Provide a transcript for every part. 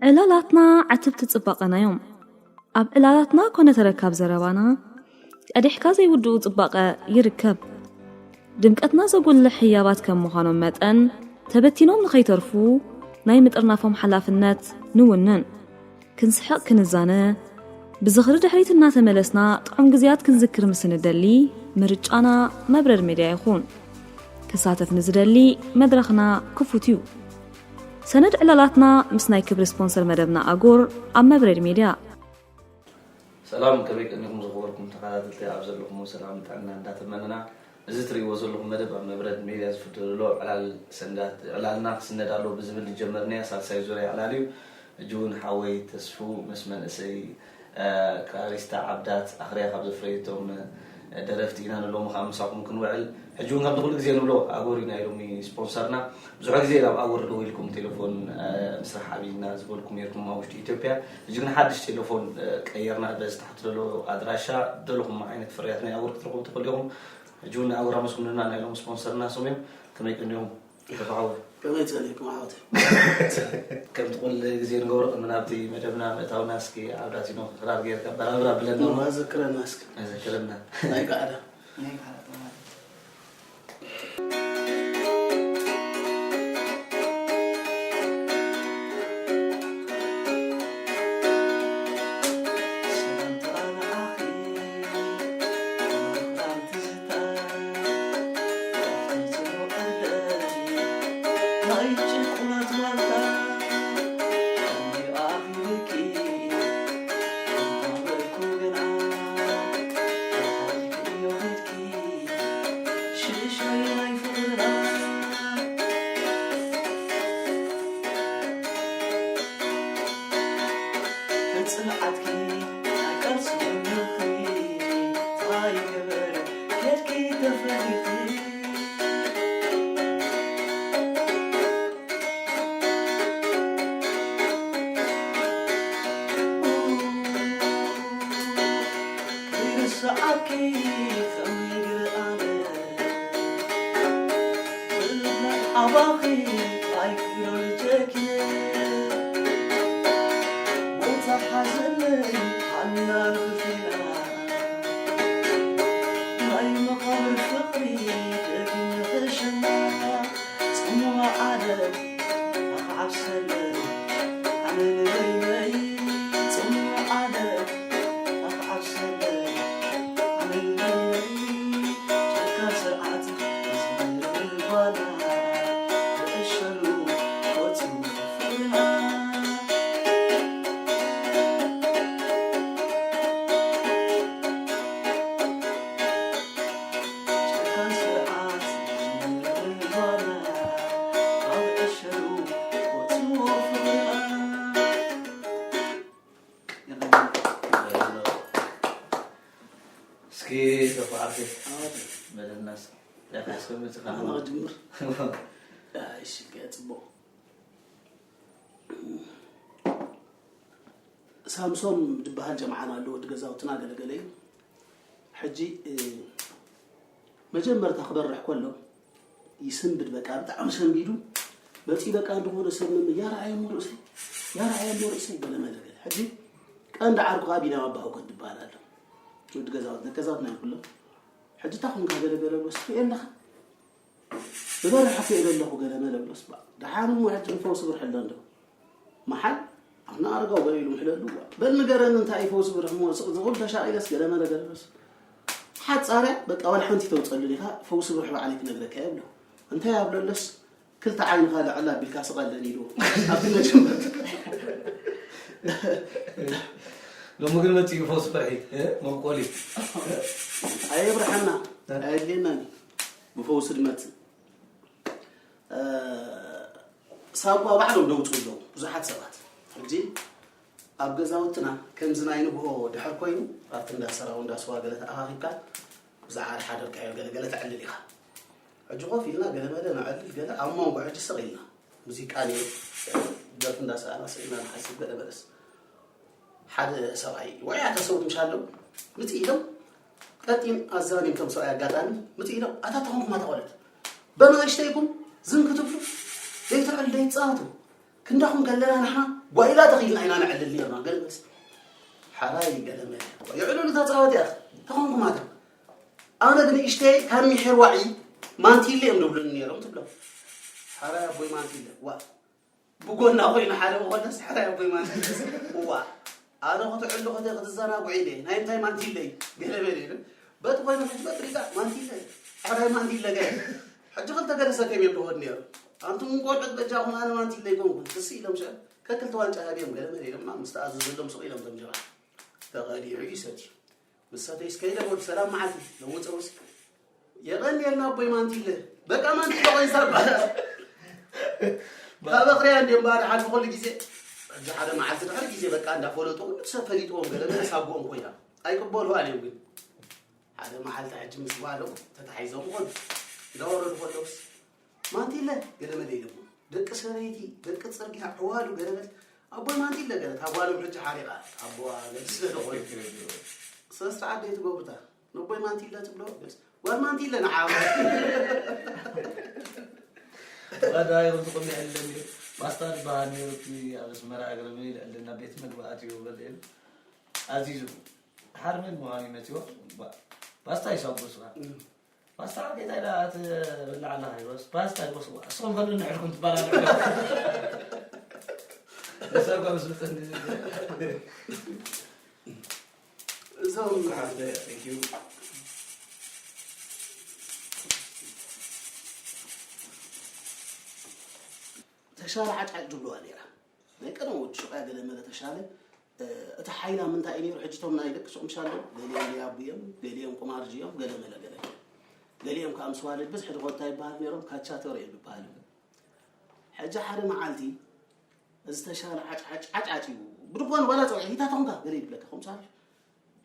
ዕላላትና ዕትብቲ ጽባቐና እዮም። ኣብ ዕላላትና ኮነ ተረካብ ዘረባና ቀዲሕካ ዘይውድኡ ጽባቐ ይርከብ። ድምቀትና ዘጉልሕ ህያባት ከም ምዃኖም መጠን፣ ተበቲኖም ንኸይተርፉ ናይ ምጥርናፎም ሓላፍነት ንውንን። ክንስሕቕ ክንዛነ፣ ብዝኽሪ ድሕሪት እናተመለስና ጥዑም ግዜያት ክንዝክር ምስ እንደሊ፣ ምርጫና መብረድ ሜድያ ይኹን። ክሳተፍ ንዝደሊ መድረኽና ክፉት እዩ። ሰነድ ዕላላትና ምስ ናይ ክብሪ ስፖንሰር መደብና ኣጎር ኣብ መብረድ ሜድያ። ሰላም፣ ከመይ ቀኒኹም ዝኸበርኩም ተኸታተልቲ? ኣብ ዘለኹም ሰላም ጥዕና እንዳተመነና፣ እዚ ትርእይዎ ዘለኹም መደብ ኣብ መብረድ ሜድያ ዝፍቶ ዘሎ ዕላል ሰንዳት፣ ዕላልና ክስነድ ኣሎ ብዝብል ዝጀመርናዮ ሳልሳይ ዙርያ ዕላል እዩ። ሕጂ እውን ሓወይ ተስፉ ምስ መንእሰይ፣ እ፣ ክራሪስታ ዓብዳት ኣኽርያ ካብ ዘፍረየቶም፣ እ፣ ደረፍቲ ኢና ንሎሚ ከዓ ምሳኹም ክንውዕል። ሕጂ እውን ከምቲ ኩሉ ግዜ ንብሎ ኣጎር እዩ ናይ ሎሚ ስፖንሰርና። ብዙሕ ግዜ ናብ ኣጎር ደዊልኩም ቴሌፎን፣ እ፣ ምስራሕ ኣብይና ዝበልኩም ነርኩም ኣብ ውሽጢ ኢትዮጵያ። ሕጂ ግን ሓድሽ ቴሌፎን፣ እ፣ ቀየርና። በዚ ታሕቲ ዘሎ ኣድራሻ ደለኹም ዓይነት ፍርያት ናይ ኣጎር ክትረኽቡ ትኽእሉ ኢኹም። ሕጂ እውን ንኣጎር ኣመስግኑና፣ ናይ ሎም ስፖንሰርና ስም እዮም። ከመይ ቀኒኹም? ተፋሓወ። ከመይ ጸኒሕኩም ኣሕዋተይ? ከምቲ ኩሉ ግዜ ንገብሮ ቅድሚ ናብቲ መደብና ምእታውና እስኪ ኣብ ዳሲኖ ክራር ጌርካ በራብራ ብለና። እሞ ኣዘክረና እስኪ። ኣዘክረና። ናይ ቃዕዳ። እስኪ ተፋዓርኩ በለና እስኪ። ያካ እስከምጽ ካን ኣነ ክጅምር። እሺ፣ ጽቡቕ። ሳምሶም ዝበሃል ጀምዓና ኣሎ፣ ወዲ ገዛውትና ገለገለ እዩ። ሕጂ፣ እ፣ መጀመርታ ክበርሕ ከሎ ይስንብድ፣ በቃ ብጣዕሚ ሰንቢዱ መፂኡ፣ በቃ እንደኾነ ሰብ መመ-፣ ያረኣየሞ ርእሰይ፣ ያረኣየሞ ርእሰይ ገለ መለ ገለ። ሕጂ ቀንዲ ዓርኩ ከዓ ቢንያም ኣባህጎት ዝበሃል ኣሎ፣ ወዲ ገዛውት፣ ደቂ ገዛውትና እዮም ኩሎም። ሕጂ እንታይ ኮንካ ገለ ገለ ብሎ፣ ስፍእ ኣለኻ? ብበርሕ እኮ እየ ዘለኹ ገለ መለ ብሎስ፣ ባ-፣ ደሓን እሞ ሕጂ ንፈውሲ ብርሒ ኣሎ እንዶ። መሓል፣ ኣነ ኣረጋው ገለ ኢሉ ምሕለሉ፣ ዋ፣ በል ንገረኒ እንታይ እዩ ፈውሲ ብርሒ እሞ፣ ስቕ ዝብል ተሻቒለስ ገለ መለ ገለ ብሎስ። ሓጻርያ፣ በቃ ዋላ ሓንቲ ተውጸሉ ዲኻ፣ ፈውሲ ብርሒ ባዕለይ ክነግረካ እየ ብሎ። እንታይ ኣብለለስ፣ ክልተ ዓይንኻ ልዕል ኣቢልካ ስቐለኒ ኢልዎ። ኣብቲ መጀመርታ። ሎሚ ግን መፂኡ ፈውሲ ብርሒ፣ እ፣ መንቆሊ። ኣየብርሐና፣ ኣየድልየናን እዩ። ብፈውሲ ድመት፣ እ፣ ሳጓ ባዕሎም ደውፁ ኣለዉ ብዙሓት ሰባት። ሕጂ ኣብ ገዛውትና ከምዚ ናይ ንግሆ ድሕር ኮይኑ ኣብቲ እንዳ ሰራው እንዳ ስዋ ገለ ተኣኻኺብካ ብዛዕባ ዝሓደርካዮ ገለ ገለ ተዕልል ኢኻ። ሕጂ ኮፍ ኢልና ገለ መለ ነዕልል ገለ ኣብ መንጎ ሕጂ ስቕ ኢልና ሙዚቃ ነይሩ ደርፊ እንዳሰኣና ስቕ ኢልና ንሓስብ ገለ መለስ ሓደ ሰብኣይ ውዕያት ሰብኡት ምሽ ኣለዉ ምጽእ ኢሎም ቀጢን ኣዛኒም ከም ሰብኣይ ኣጋጣሚ ምጽእ ኢሎም ኣታ ተኾንኩም ኣታ ቆለት በናእሽተይኩም ዝም ክትብሉ ዘይትዕሉ ዘይትጻወቱ ክንዳኹም ከለና ንሕና ጓይላ ተኺልና ኢና ነዕልል ነርና። ገለ መስ ሓራይ ገለ መ የዕልሉ ተጻወት እያ። ተኾንኩም ኣታ ኣነ ብንእሽተይ ካብ ሚሒር ዋዒ ማንቲለ እዮም ድብሉኒ ነይሮም ትብሎ። ሓራይ ኣቦይ ማንቲለ ዋ ብጎና ኮይኑ ሓደ መኾነስ ሓራይ ኣቦይ ማንቲለ ዋ ኣነ ክትዕሉ ከተ ክትዘናጉዕ ኢለ ናይ ምንታይ ማንቲለ እዩ ገለ በለ ኢሉ በቲ ኮይኑ ሕጂ በጥሪቃ ማንቲለ ሓራይ ማንቲለ ገለ ሕጂ ክልተ ገለ ሰከም እዮም ድኾድ ነይሩ። ኣንቱም ቆልዑት በጃኹም ኣነ ማንቲለ ይኮንኩን ትስ ኢሎም ሸ ከክልተ ዋንጫ ሃብዮም ገለ መለ ኢሎምና ምስ ተኣዘዘሎም ስቕ ኢሎም ቶም ጀራ ተቐዲዑ እዩ ሰትዩ። ምስ ሰተዩ እስከ ኢለ ወዲ ሰላም መዓልቲ ለውፀውስ የቐንየልና ኣቦይ ማንቲለ በቃ ማንቲለ ቆይሳ በሃል ካብ ኣኽርያ እንደ እምበኣር ሓልፉ ኩሉ ግዜ ሕጂ ሓደ መዓልቲ ድሕሪ ግዜ በቃ እንዳፈለጡ ኩሉ ሰብ ፈሊጥዎም ገለ መለ ሳጎኦም ኮይና ኣይቅበልዋ እዮም ግን ሓደ መዓልቲ ሕጂ ምስ ጓሎም ተታሒዞም ኾኑ እንዳወረዱ ከለውስ ማንቲለ ገለ መለ ኢሎሞ ደቂ ሰበይቲ ደቂ ፅርግያ ዕዋሉ ገለ መለ ኣቦይ ማንቲለ ገለ እታ ጓሎም ሕጂ ሓሪቓ ኣቦዋ ገለ ስለ ዝኾነ ስነ ስርዓት ደይትገብሩታ ነቦይ ማንቲለ ትብሎ ገለ ጓል ማንቲለ ንዓ ዋዳይ ርዝቁ ይዕለም እዩ። ፓስታ ዝበሃል ነይሩ እቲ ኣብ ኣስመራ ኣግረሚ ልዕልና ቤት መግቢ ኣትዩ በል እዩ። ኣዚዙ ሓርመን ምዃኑ ይመፅዎ። ባ- ፓስታ ይሳጉ ስራ ፓስታ ጌታ ኢላ ትብላዕ ኣለኻ ይበስ ፓስታ ይበስዋ እሶም ፈሉ ንሕልኩም ትባላለዑ እሰጓ ምስ ብፅን እዞም ተሻለ ዓጫጭ ድብልዋ ነይራ ናይ ቀደም ወዲ ሹቕ እያ ገለ መለ ተሻለ እቲ ሓይላ ምንታይ እዩ ነይሩ ሕጂ ቶም ናይ ደቂ ሱቕ ምሻ ኣለዉ ገሊኦም ሊያቡ እዮም ገሊኦም ቁማርጂ እዮም ገለ መለ ገለ ገሊኦም ከዓ ምስ ዋልድ ብዝሒ ድኾታ ይበሃል ነይሮም ካቻተሮ እዮም ይበሃል ሕጂ ሓደ መዓልቲ እዚ ተሻለ ዓጭዓጭ ዓጭዓጭ እዩ ብድኾን ዋላ ፀውዒ ሂታ ተኾንካ ገለ ይብለካ ከምሳል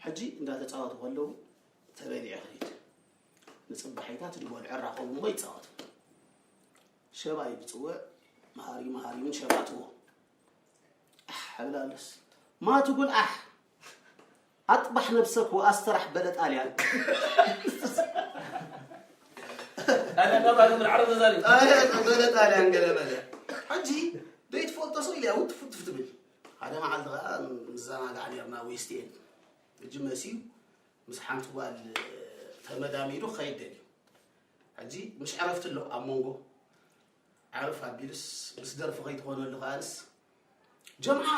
ሕጂ እንዳተፃወቱ ከለዉ ተበሊዐ ክሪድ ንፅባሒታት ድቦል ዕራኸቡ እሞ ይፃወቱ ሸባ እዩ ብፅውዕ መሃሪ መሃሪ እውን ሸባ ትዎ ኣሕ ብላለስ ማ ትጉል ኣሕ ኣጥባሕ ነብሰክ ወኣስተራሕ በለ ጣልያን ኣነ ካብ ዓለም ዓረብ ተዛሪቡ ኣረ በለ ጣልያን ገለ በለ ሕጂ ደይትፈልጦ ሰው ኢልያ ውትፍትፍ ትብል ሓደ መዓልቲ ከዓ ንዘናጋዕ ነርና ዌስቲኤን ሕጂ መሲዩ ምስ ሓንቲ ጓል ተመዳሚዱ ክኸይድ ደልዩ ሕጂ ምሽ ዕረፍቲ ኣሎ ኣብ መንጎ ዓረፍ ኣቢሉስ ምስ ደርፊ ከይትኾነሉ ከኣንስ ጀምዓ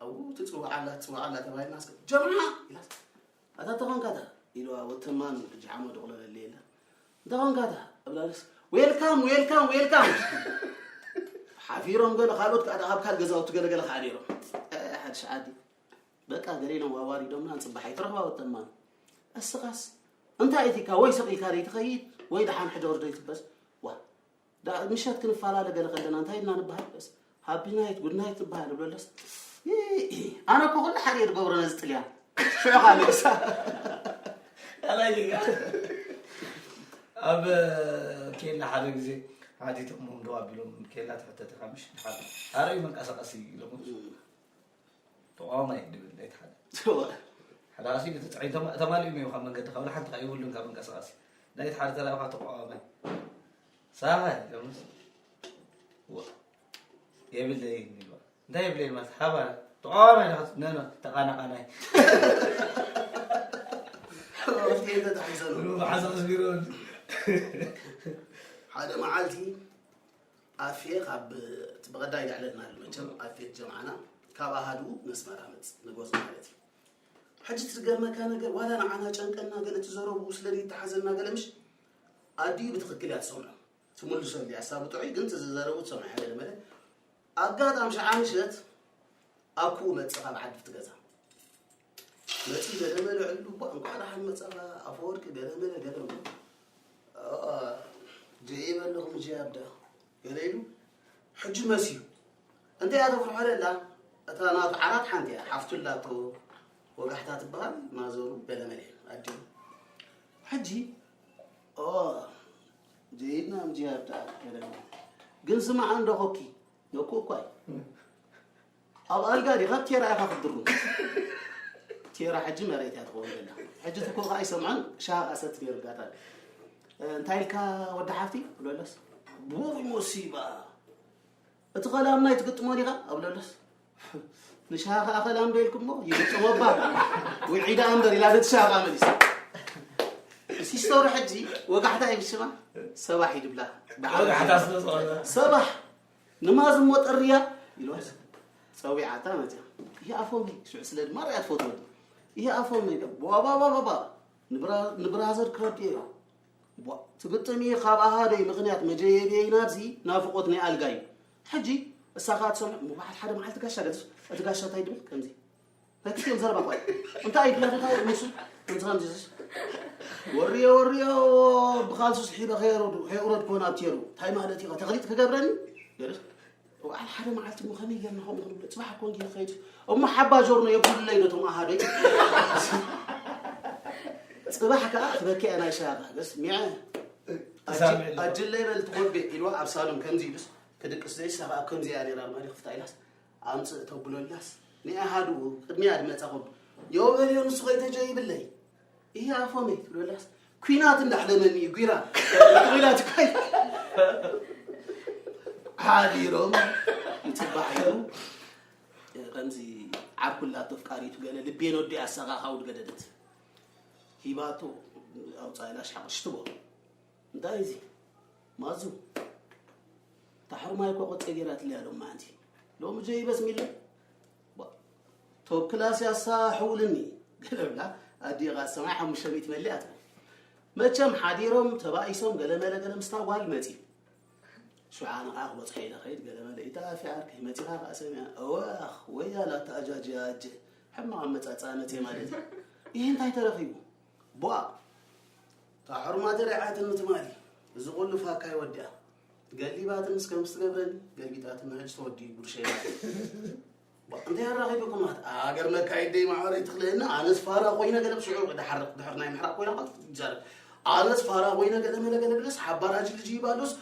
ኣብኡ ትፅውዓላ ትፅውዓላ ተባሂልና እስከ ጀምዓ ኢላስ ኣታ ተኾንካታ ኢልዋ ወተማኑ ሕጂ ሓመድ ቁለለለ የለ እንተኾንካታ እብላልስ ዌልካም ዌልካም ዌልካም ሓፊሮም ገለ ካልኦት ከዓ ካብ ካል ገዛውቲ ገለገለ ከዓ ነይሮም ሓድሽ ዓዲ በቃ ገለ ኢሎም ዋዋሪዶምና ንፅባሕ ኣይትረኽባ ወተማኑ እስኻስ እንታይ እቲካ ወይ ሰቒልካ ደይትኸይድ ወይ ደሓን ሕደር ደይትበስ ዋ ምሸት ክንፈላለ ገለ ከለና እንታይ ኢልና ንበሃል በስ ሃቢ ናይት ጉድ ናይት ንበሃል እብለለስ ኣነ እኮ ኩሉ ሓደ እየ ዝገብሮ ነዚ ጥልያን ሽዑ ካልእሳ ካልኣይ ዜጋ ኣብ ኬላ ሓደ ግዜ ሓቲቶም እንዶ ኣቢሎም ኬላ ትሕተት ኢኻ ምሽ ሓቲ ኣረዩ መንቀሳቐሲ ኢሎም ተቃዋማይ ድብል ናይቲ ሓደ ሓደ ኣሲ እቲ ፅዒን ተማ- ተማሊኡ እዩ ካብ መንገዲ ካብ ሓንቲ ከይብሉን ካብ መንቀሳቐሲ ናይቲ ሓደ ተላእኻ ተቃዋማይ ሳኻ ኢሎምስ ዋ የብለይን ኢልዋ እንታይ የብለይን ማለት ሓባ ተቃዋማይ ዳ ነነ ተቃናቃናይ ወፍትየ ተታሒዘሉ ብሉ ብሓሳብ ስቢሮን ሓደ መዓልቲ ኣፌ ካብ እቲ ብቐዳይ ዘዕለልና መቸም ኣፌ ጀምዓና ካብ ኣሃዱ ነስመራ መፅ ንጎዝ ማለት እዩ ሕጂ ትገርመካ ነገር ዋላ ንዓና ጨንቀና ገለ ትዘረቡ ስለ ዘይተሓዘና ገለ ምሽ ኣዲኡ ብትኽክል እያ ትሰምዖ ትምልሶ እንዲ ኣሳብ ጥዑይ ግን ትዝዘረቡ ትሰምዖ ገለ መለ ኣጋጣም ሸዓ ምሸት ኣኩኡ መፅእ ካብ ዓዲ ትገዛ መፅእ ገለ መለ ዕሉ እባ እንኳዕ ደሓን መፀኻ ኣፈወርቂ ገለ መለ ገለ ጀኢ በለኹም ጂ ኣብዳ ገለ ኢሉ ሕጂ መስዩ እንታይ እያ ተፍርሖ ደላ እታ ናቱ ዓራት ሓንቲ እያ ሓፍቱ ላቶ ወጋሕታ ትበሃል ማዘሩ ገለ መለ ኣዲኡ ሕጂ ጀኢድና ምጂ ኣብዳ ገለ ግን ዝመዓ እንዶ ኮኪ ነኩ እኳ እዩ ኣብ ኣልጋ ዲኻ ቴራ ኢኻ ክትድሩ ቴራ ሕጂ መሬት እያ ትኸውን ዘላ ሕጂ ትኩ ከዓ ይሰምዖን ሻሃ ኣሰት ነይሩ ጋታ እንታይ ኢልካ ወዲ ሓፍቲ ብሎለስ ብውይ ሞሲባ እቲ ኸላም ናይ ትግጥሞ ዲኻ ኣብ ለሎስ? ንሻሃ ኸዓ ኸላም ዶ ኢልኩሞ? ይግጥሞ እባ። ውዒዳ እምበር ኢላ ነቲ ሻሃ ኸዓ መሊሳ። ሲስተር ሕጂ ወጋሕታ እዩ ብሽማ? ሰባሕ እዩ ድብላ። ወጋሕታ ስለ ዝኾነ። ሰባሕ ንማዝ እሞ ጠርያ ኢልዋስ ጸዊዓታ መጽያ። ይኣፎመይ ሽዑ ስለ ድማ ርያ ትፈትወኒ። ይኣፎመይ ባባባባባ ንብራዘር ክረድዮ እዩ። ትግጥም እዩ ካብ ኣሃደይ ምኽንያት መጀየብየይ ናብዚ ናፍቆት ናይ ኣልጋ እዩ። ሕጂ እሳ ከዓ ትሰምዕ እሞ በዓል ሓደ መዓልቲ ጋሻ ገድስ እቲ ጋሻ እንታይ ድብል ከምዚ ናይ ክልቲኦም ዘረባ ኳይ እንታይ ይብላ እንታይ ምስ ከምዚ ከምዚ ዝስ ወርዮ ወርዮ ብኻልሱ ስሒበ ከየረዱ ከየውረድ ኮን ኣብቲ የሩ እንታይ ማለት እዩ ተኽሊጥ ክገብረኒ ገድስ በዓል ሓደ መዓልቲ እሞ ከመይ ጌርና ከምኡ ክንብሎ ጽባሕ ኮን ጌር ከይድ እሞ ሓባ ጆርኖ የብሉለይ ነቶም ኣሃደይ ጽባሕ ከዓ ትበኪ ናይ ሻራ ገስ ሚዐ ኣጅለ ይበል ትኾቤ ኢልዋ ኣብ ሳሎም ከምዚ ኢሉስ ክድቅስ ዘይሳኻ ኣብ ከምዚ እያ ነራ ማሪ ክፍታ ኢላስ ኣምፅእ ተብሎ ኢላስ ንኣሃዱ ቅድሚያ ድመፃኹም የወበልዮ ንሱ ከይተጀ ይብለይ ይሄ ኣፎመይ ትብሎ ኢላስ ኩናት እንዳሕለመኒ እዩ ጒራ ትብላት እኳይ ሓዲሮም ይፅባሕ ኢሉ ከምዚ ዓርኩላ ተፍቃሪቱ ገለ ልቤን ወዲ ኣሳኻ ካውድ ገደደት ሂባቶ ኣውፃ ኢላሽ ሓቕሽ ትቦ እንታይ እዚ ማዙ ታሕርማይ እኮ ቆፀ ጌራትለይ ኣሎም ማንቲ ሎሚ ጀይበስ ሚለ ቶብ ክላስ ያሳ ሕውልኒ ገለብላ ኣዲኻ ሰማይ ሓሙሽተ ሚእቲ መሊኣት መቸም ሓዲሮም ተባኢሶም ገለመለ ገለ ምስታ ጓል መፂ ሽዓ ንዓ ክበፅሖ ኢለ ኸይድ ገለመለ ኢታ ኣፊ ዓርከይ መፂኻ ከዓ ሰሚዐ እወ ኣኽ ወይ ኣላታ ኣጃጅ ኣጀ ሕማቕ ኣመፃፅኣ መፅየ ማለት እዩ ይህ እንታይ ተረኺቡ ቧ ታሕሩማ ተሪዓትኒ ትማሊ እዚ ቁሉ ፋካይ ወዲኣ ገሊባትንስ ከም ስትገብረኒ ገልቢጣትኒ ሕጂ ተወዲኡ ጉርሸይ ማለት እንታይ ኣራኺብኩም ኣት ኣገር መካይደይ ማዕበረይ ትኽልእና ኣነስ ፋራ ኮይነ ገለ ብሽዑ ድሓርቕ ድሕር ናይ ምሕራቕ ኮይና ቃል ትዛረብ ኣነስ ፋራ ኮይነ ገለ መለ ገለ ብለስ ሓባራጅ ልጅ ይባሉስ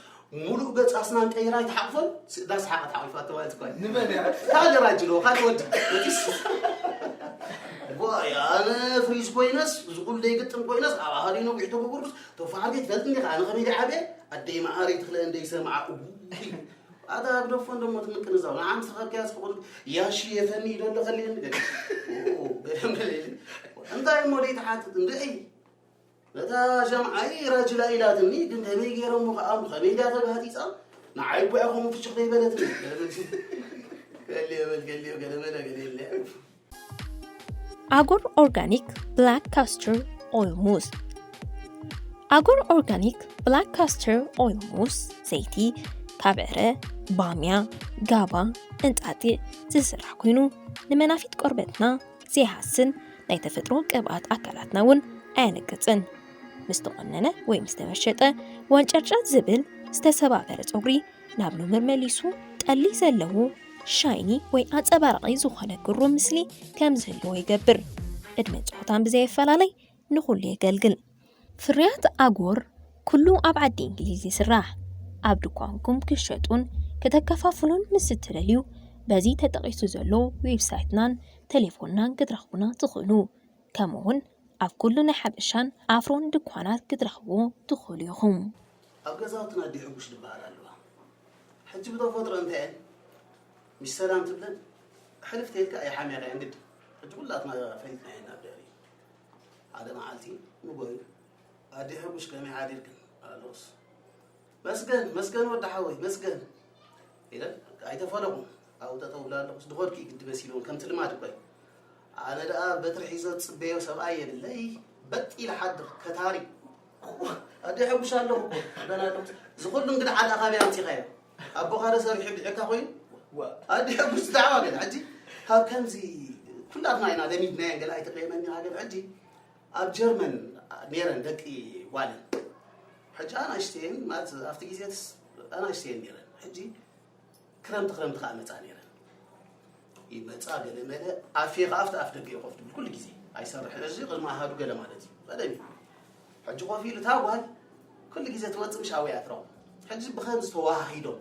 ሙሉእ ገጽ ኣስናን ቀይራ ኣይትሓቕፎን ዳስ ሓቐት ሓቒፋ ተባለት እኳ ንመን እያ? ካልእ ራጅ ኣለዎ ካልእ ወዲ ነቲስ ጓይ ኣነ ፍሪዝ ኮይነስ ዝኹሉ ደይግጥም ኮይነስ ኣብ ኣሃሪኖ ጉዕቶ ብጉርስ ተፋዓርጌ ትፈልጥ እንዲኻ ኣነ ከመይ ደይ ዓብየ ኣደይ መዓረይ ትኽለ እንደይ ሰማዓ እቡ ኣታ ኣብ ደፎ እንደሞ ትምቅንዛው ንዓም ዝተኸብከያ ዝፍቕዱ ያሺ የፈኒ ይደሎ ከልየኒ ገለ ገለ እንታይ እሞ ደይ ተሓትት እንድዒ ነታ ሸምዓይ ራጅላ ኢላትኒ ግን ከመይ ገይሮሞ ከኣ ከመይ ድያ ተጋህጢጻ ንዓይ እኮ እያ ከምኡ ፍሽኽ ዘይበለትኒ ገለ በል ገለ በል ገለ በል ገለ በል ገለ የለ ኣጎር ኦርጋኒክ ብላክ ካስተር ኦይል ሙስ ኣጎር ኦርጋኒክ ብላክ ካስተር ኦይል ሙስ ዘይቲ ካብ ዕረ፣ ባምያ፣ ጋባ፣ እንጣጢዕ ዝስራሕ ኮይኑ ንመናፊት ቆርበትና ዘይሃስን ናይ ተፈጥሮ ቅብኣት ኣካላትና እውን ኣየነቅፅን። ምስ ተቆነነ ወይ ምስ ተመሸጠ ወንጨርጨር ዝብል ዝተሰባበረ ፀጉሪ ናብ ኑምር መሊሱ ጠሊ ዘለዎ ሻይኒ ወይ ኣፀባራቂ ዝኾነ ግሩም ምስሊ ከም ዝህልዎ ይገብር። እድመ ፆታን ብዘየፈላለይ ንኹሉ የገልግል። ፍርያት ኣጎር ኩሉ ኣብ ዓዲ እንግሊዝ ይስራሕ። ኣብ ድኳንኩም ክሸጡን ክተከፋፍሉን ምስ እትደልዩ በዚ ተጠቒሱ ዘሎ ዌብሳይትናን ቴሌፎንናን ክትረኽቡና ትኽእሉ። ከምኡ እውን ኣብ ኩሉ ናይ ሓበሻን ኣፍሮን ድኳናት ክትረኽብዎ ትኽእሉ ኢኹም። ኣብ ገዛውትና ኣዲ ሕጉሽ ዝበሃል ኣለዋ። ሕጂ ብተፈጥሮ እንታይ እየን? ምስ ሰላም ትብለን ሕልፍ ተይልካ ኣይሓምያኻ እየን ግድ። ሕጂ ኩላትና ፈሊጥና እየን ኣብ ድሕሪ ሓደ መዓልቲ ንጎዩ ኣዲ ሕጉሽ ከመይ ሓዲርክን ኣለውስ መስገን መስገን ወዲ ሓወይ መስገን ኢለ ኣይተፈለኹ ኣብኡ ጠጠው ብላ ኣለኹስ ድኾድኪ ግዲ መሲልዎም ከምቲ ልማድ እኮ እዩ ኣነ ደኣ በትሪ ሒዞ ዝፅበዮ ሰብኣይ የብለይ በጥ ኢለ ሓድር ከታሪ ኣደ ሕጉሽ ኣለኹ እኮ ደና ኣለኹ ዝኹሉ እንግዳ ዓዳ ካበይ ኣምፂኻዮ ኣቦኻ ዶ ሰሪሑ ብዕካ ኮይኑ ኣደ ሕጉሽ ዳዕዋ ገለ ሕጂ ካብ ከምዚ ኩላትና ኢና ለሚድናየን ገለ ኣይትቕየመኒ ሃገር ሕጂ ኣብ ጀርመን ነይረን ደቂ ጓለን ሕጂ ኣናእሽተየን ማለት ኣብቲ ግዜትስ ኣናእሽተየን ነይረን ሕጂ ክረምቲ ክረምቲ ከዓ መፃ ነይረን ይመፃ ገለ መለ ኣፌ ከዓ ኣብቲ ኣፍ ደገ ኮፍ ትብል ኩሉ ግዜ ኣይሰርሕን እዚ ቅድሚ ኣሃዱ ገለ ማለት እዩ ቀደም እዩ ሕጂ ኮፍ ኢሉ እታ ጓል ኩሉ ግዜ ትወፅእ ምሽ ኣወይ ኣትረው ሕጂ ብከምዚ ተዋሃሂዶም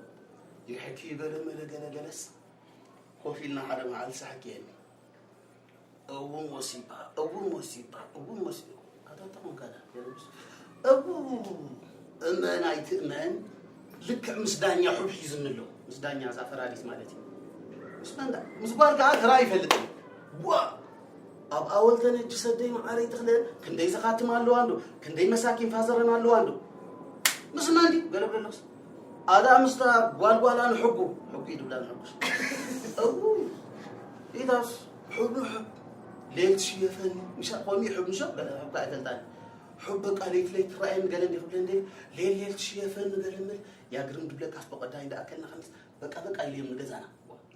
ይሕኪ ገለ መለ ገለ ገለስ ኮፍ ኢልና ሓደ መዓልቲ ሳሕኪየኒ እው ሞሲባ እው ሞሲባ እው ሞሲባ ኣታታ ኮንካዳ እው እመን ኣይትእመን ልክዕ ምስ ዳኛ ሑብ ሒዝኒ ኣሎ ምስ ዳኛ እዛ ፈራዲት ማለት እዩ። ምስ መን ዳ-፣ ምስ ጓል ከዓ ተራ ይፈልጥ እዩ። ዋ! ኣብ ኣወል ተነጅ ሰደይ መዓረይ ትኽለ ክንደይ ዘኻትም ኣለዋ እንዶ፣ ክንደይ መሳኪን ፋዘረን ኣለዋ እንዶ። ምስ መን ድዩ ገለ ብለለኽስ? ኣዳ ምስታ ጓልጓላ ንሕጉ፣ ሕጉ ይድብላ ንሕጉስ። እው፣ ኢታስ፣ ሕብ ንሕብ፣ ሌል ትሽየፈኒ፣ ምሻ፣ ኮሚ ሕብ ምሻ፣ ገለ ሕብ ኣይፈልጣን። ሕብ በቃ ሌት ሌት ትራእየኒ ገለ እንዲ ክብለ እንደ፣ ሌል ሌል ትሽየፈኒ ገለ ምል፣ ያግርም ድብለካስ በቐዳይ እንዳ ኣከልና ከምስ፣ በቃ በቃ ኢልዮም ንገዛና።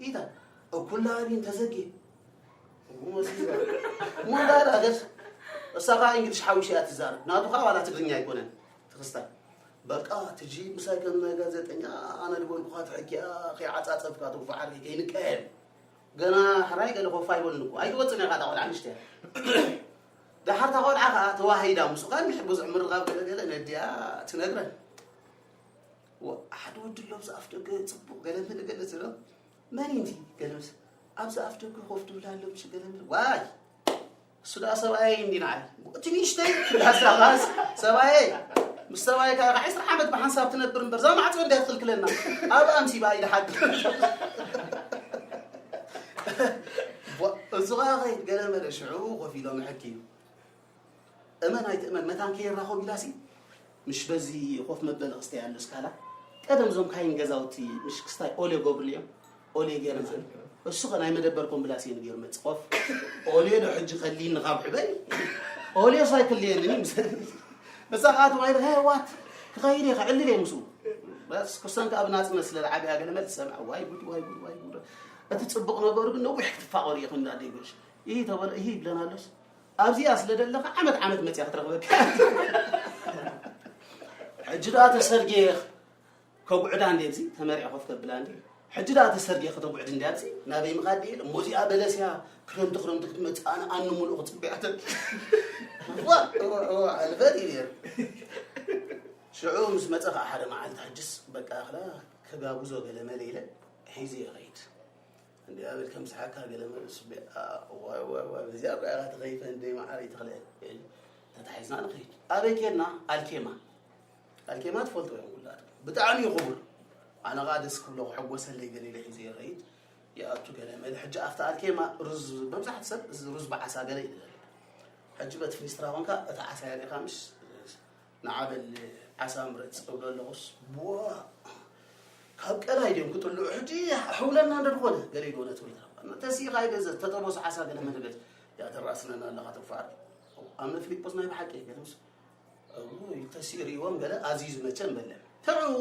ኢታ፣ እኩላ ኣቢን ተዘጌ። እሞ መሲባ። እሞ እንዳዳ ገስ፣ እሳ ኸዓ እንግሊሽ ሓዊሽ እያ ትዛረብ። ናቱ ኸዓ ዋላ ትግርኛ ኣይኮነን። ትኽስታይ። በቃ ትጂ ምሳይ ከም ናይ ጋዜጠኛ ኣነ ዝበልኩኻ ትሕኪያ ከይዓጻጸፍካ ትጉፋዕ ዓርኪ ከይንቀየም። ገና ሕራይ ገለ ኮፍ ኣይበልን እኮ። ኣይትወጽን ኢኻ እታ ቆልዓ ንእሽተይ። ደሓር እታ ቆልዓ ኸዓ ተዋሂዳ ምስኡ ኸዓ እንድሕር ብዙሕ ምርኻብ ገለ ገለ ነዲኣ ትነግረን። ወ-፣ ሓደ ወዲ ኣሎ ኣብዚ ኣፍ ደገ ጽቡቕ ገለ ምል ገለ ዝብሎ። መን እዩ እንዲ ገለ ምስ-፣ ኣብዚ ኣፍ ደገ ኮፍ ድብል ኣሎ ምሽ ገለ ምል። ዋይ! እሱ ደኣ ሰብኣየይ እንዲ ንዓይ። እቲ ንእሽተይ ክብላ ሳባስ ሰብኣየይ። ምስ ሰብኣየይ ከዓ ዕስራ ዓመት ብሓንሳብ ትነብር እምበር፣ እዛ ማዕጾ እንድያ ትኽልክለና። ኣብ ኣምሲባ ኢዳ ሓቂ። ዋ፣ እሱ ከዓ ኸይድ ገለ መለ ሽዑ ኮፍ ኢሎም ሕኪ እዩ። እመን ኣይትእመን፣ መታን ከይራኸቡ ኢላሲ፣ ምሽ በዚ ኮፍ መበሊ ክስታይ ኣሎ ስካላ፣ ቀደም እዞም ካይን ገዛውቲ ምሽ ክስታይ ኦልዮ ገብርሉ እዮም። ኦልዮ ገይረ ማለት። እሱ ኸ ናይ መደበር ኮምብላሴን ገይሩ መጽእ ኮፍ። ኦልዮ ዶ ሕጂ ከልይኒ ካብ ሕበይ? ኦልዮ ሳይክል የንን ምስ-፣ እሳ ኸዓ ተባሂለ፣ "ሄ ዋት፣ ክኸይድ እየ፣ ክዕልል እየ ምስኡ።" በስ፣ ክሳን ከኣ ብናጽነት ስለ ዝዓበያ ገለ መለ ትሰምዕ፣ "ዋይ ጉድ፣ ዋይ ጉድ፣ ዋይ ጉድ።" እቲ ጽቡቕ ነገሩ ግን ነዊሕ ክትፋቐሩ ኢኹም እንዳደይ ጉሽ። ይህ ተበለ፣ ይህ ይብለና ኣሎስ። ኣብዚኣ ስለ ደለኻ ዓመት ዓመት መጽያ ክትረኽበካ። ሕጂ ደኣ ተሰርጌ ከጉዕዳ እንዴ ኣብዚ ተመርዒ ኮፍ ከብላ እንዴ። ሕጂ ደኣ ተሰርጌ ከተጉዕድ እንዴ ኣብዚ ናበይ ምኻድ ኢለ። እሞ እዚኣ በለስያ ክረምቲ ክረምቲ ክትመጽእ ኣነ ኣኑ ሙሉእ ክጽበያ ተል-፣ ዋ፣ ዋ፣ ዋ፣ ኣልፈት እዩ ነይሩ። ሽዑ ምስ መጸ ኸዓ ሓደ መዓልቲ ሕጅስ በቃ ኣኽላ ከጋብዞ ገለ መለ ኢለ ሒዘ ይኸይድ። እንዲ ኣብል ከም ዝሓካ ገለ መልስ ቢኣ፣ ዋይ፣ ዋይ፣ ዋይ፣ በዚኣ እኮ ኢኻ ተኸይፈ እንደ መዓር ይትኽልኤ። ተታሒዝና ንኸይድ። ኣበይ ኬድና? ኣልኬማ። ኣልኬማ ትፈልጥዎ ኢኹም ኩላትኩም። ብጣዕሚ እዩ ክቡር። ኣነ ኸኣ ደስ ክብሎ ክሕጎሰለይ ገለ ኢለ ሒዘ ይኸይድ። ይኣቱ ገለ መለ። ሕጂ ኣብቲ ኣልኬማ ሩዝ፣ መብዛሕትኡ ሰብ እዚ ሩዝ ብዓሳ ገለ እዩ ዝደሊ። ሕጂ በቲ ፍኒስትራ ኾንካ፣ እቲ ዓሳ የሪእኻ ምሽ ንዓበል ዓሳ ምረጽ እብሎ ኣለኹስ፣ ቡዋ፣ ካብ ቀላይ ድዮም ክጥልዑ? ሕጂ ሕውለና እንደ ዝኾነ፣ ገለ ኢሉ እውነት እብል ተረፋ። ተሲኢኻ ኢደ ዘ-፣ ተጠበሱ ዓሳ ገለ መለ ገለ። ያ ተራስነና ኣለኻ ተፋር። ኣምነ ፊሊጶስ ናይ ብሓቂ ገለ ምስ-፣ እውይ፣ ተሲኡ ሪእዎም ገለ ኣዚዙ መቸም በለ። ተዑ፣